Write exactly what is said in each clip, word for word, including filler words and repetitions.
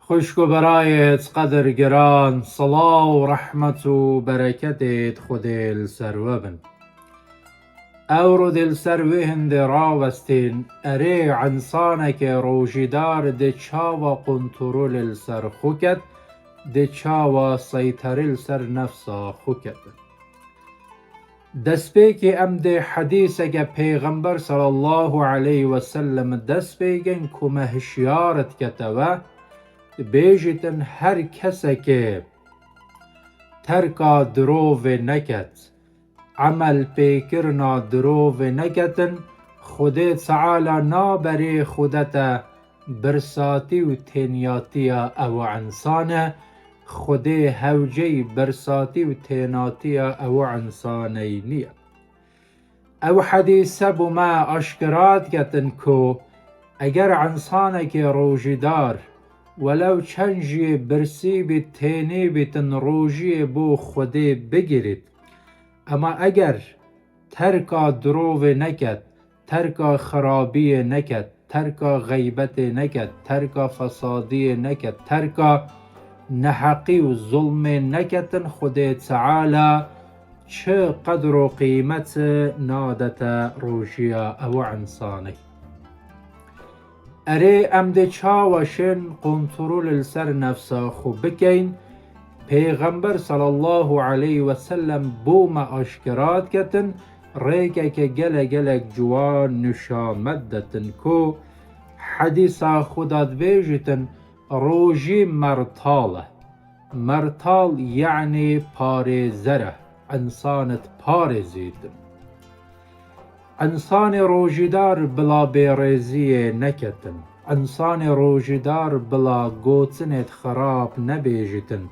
Xwişk û berayêt qedirgiran, silav û rehmet û bereketêt Xwedê li ser we bin. Ewro dê li ser wê hindê rawestên, erê, însanekê rojîdar dê çawa kontrolê li ser xwe ket, dê çawa seyterê li ser nefsa xwe ket. Destpêkê em dê hedîseke Pêxember sallallahu aleyhi ve sellem dest pê kin ku me hişyar dikete we, dibêjîtin her kesekê terka dirovê neket, emel pêkirina dirovê neketin, Xwedê Teala naberê xwe de te birsatî û têniyatiya ew însan e, Xwedê hewceyî birsatî û tênatiya ew însaneyî niye. Ew hedîse bo me aşkera diketin ku eger însanekê rojîdar welew çend jî birsî bît, tênî bîtin, rojiyê bo Xwedê bigirît, ema eger terka dirovê neket, terka xirabiyê neket, terka xeybetê neket, terka fesadiyê neket, terka neheqî û zulmê neketin, Xwedê Teala çi qedr û qîmet nadete rojiya ew însanê. Erê, em dê çawa şên kontrol li ser nefsa xwe bikeyn? Pêxember sallallahu aleyhi ve sellem bo me aşkera diketin, rêkeke gele gelek ciwan nişa me didetin ku hedîsa xwe de dibêjîtin, rojî mertal e. Mertal yanî parêzer e, însan diparêzîtin. Însanê rojîdar bila bêrêziyê neketin. Însanê rojîdar bila gotinêt xirab nebêjîtin.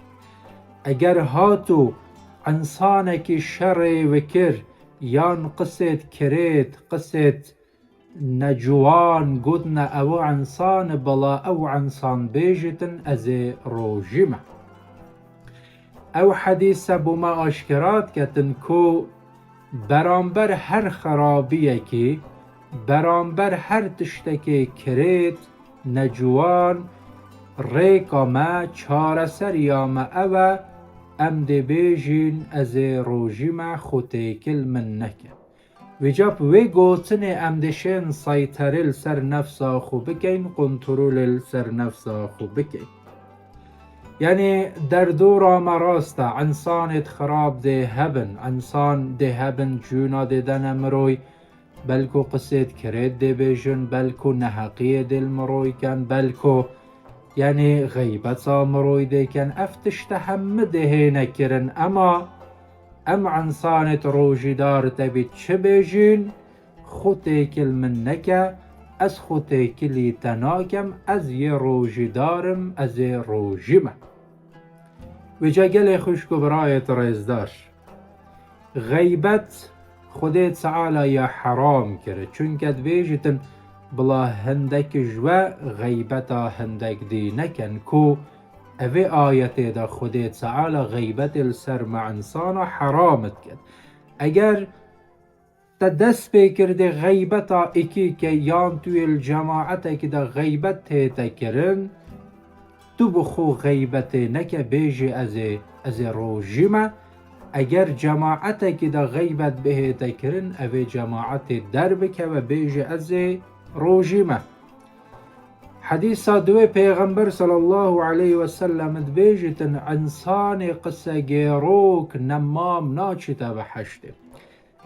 Eger hatû însanekî şerê vikir yan qisêt kirêt, qisêt neciwan gotine ew însan, bila ew însan bêjîtin, ez ê rojî me. Ew hedîse bo me aşkera diketin ku beramber her xerabiyekî, beramber her tiştekê kirêt, neciwan, rêka me, çareseriya me ew e, em dê bêjîn, ez ê rojî me, xwe têkil min neke. Vêca bi wê gotinê em dê şên seyterê li ser nefsa xwe bikeyn, kontrolê li ser nefsa xwe bikeyn. Yanî derdora me rast e, însanêt xirab dê hebin, însan dê hebin cûna dê dene miroy, belko qisêt kirêt dê bêjin, belko neheqiyê dê li miroy ken, belko yanî xeybeta miroy dê ken. Ev tişte hemû dê hêne kirin, ema em însanêt rojîdar te bît çi bêjîn, xwe têkil min neke, ez xwe têkilî te nakem, ez yê rojîdar im, ez ê rojî me. Vêca gelê xwişk û birayêt rêzdar, xeybet Xwedê Teala ya heram kir, çunke dibêjîtin, bila hindek ji we xeybeta hindek dî neken, ku evê ayetê de Xwedê Teala xeybetê li ser me însana heram diket. Eger te dest pê kirdê xeybeta êkî ke yan tu yê li cemaetekî de xeybet tête kirin, tu bi xwe xeybetê neke, bêjê ez ê, ez ê rojî me. Eger cemaetekî de xeybet bihête kirin, evê cemaetê derbikeve, bêjê ez ê rojî me. Hedîsa duwê Pêxember sallallahu aleyhi ve sellem dibêjîtin, însanê qisegêrok nemam naçîte behiştê.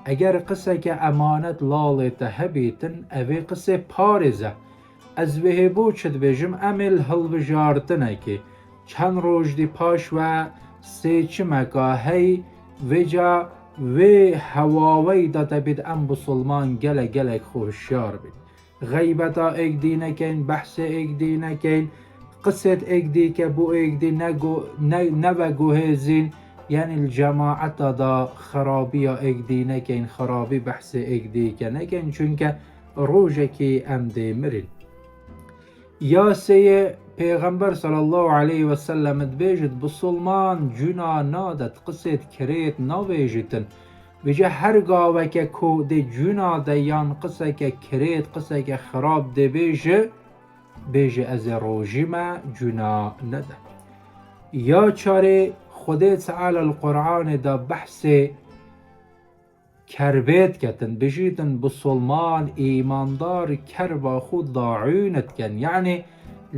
Eger qiseke emanet lalê te hebîtin, evê qisê parêze. Ez vêhê bo çi dibêjim, em ê li hilbijartinekê çend roj dî paş ve sêçimeka hey, vêca wê hewawey de te bît em bisilman gelek gelek xwe hişyar bîn. Xeybeta êk dî nekeyn, behsê êk dî nekeyn, qisêt êk dî ke bo êk dî nego-, ne-, neveguhêzîn, yanî li cemaeta de xerabiya êk dî nekeyn, xerabî behsê êk dî ke nekeyn, çunke rojekî em dê mirîn. Ya sêyê, Pêxember sallallahu aleyhi ve sellem dibêjit, bisilman cuna nadet, qisêt kirêt navêjîtin. Vêca her gaveke ku dê cuna de yan qiseke kirêt, qiseke xirab dê bêje, bêje ez ê rojî me, cuna nede. Ya çarê Xwedê Teala li Qur'anê de behsê kerbê diketin, bijîtin bisolman, îmandar kerba xwe daûn dikin. Yanî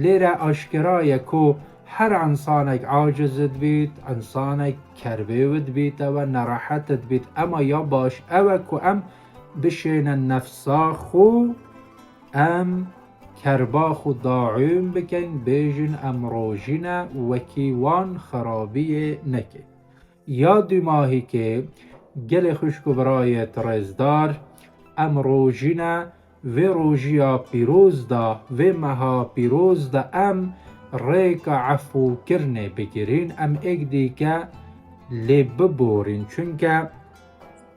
lêre aşkera ye ku her însanek aciz dibît, însanek kerbê wî dibît, ew e nerehet dibît. Ema ya baş ew e ku em bişêne nefsa xwe, em kerba xwe daûn bikin, bêjin em rojî ne, wekî wan xerabiyê neke. Ya dûmahîkê, gelê xwişk û birayê rêzdar, em rojî ne, vê rojiya pîroz de, vê meha pîroz de em rêka efûkirinê bigirîn, em êk dîke lê biborîn. Çunke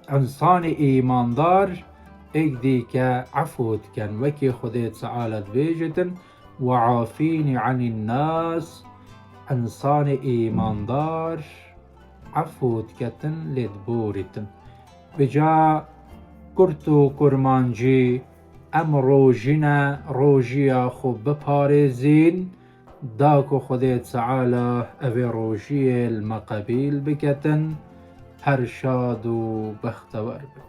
însanê îmandar êk dîke efû dikin. Wekî Xwedê Teala dibêjitin, "We'afînî anîn nas", însanê îmandar efû diketin, lê diborîtin. Bi ca kurt û kurmancî em rojî ne, rojiya xwe biparêzîn, da ku Xwedê Teala evê rojiyê li me qebîl biketin, her şad û bextewer bin.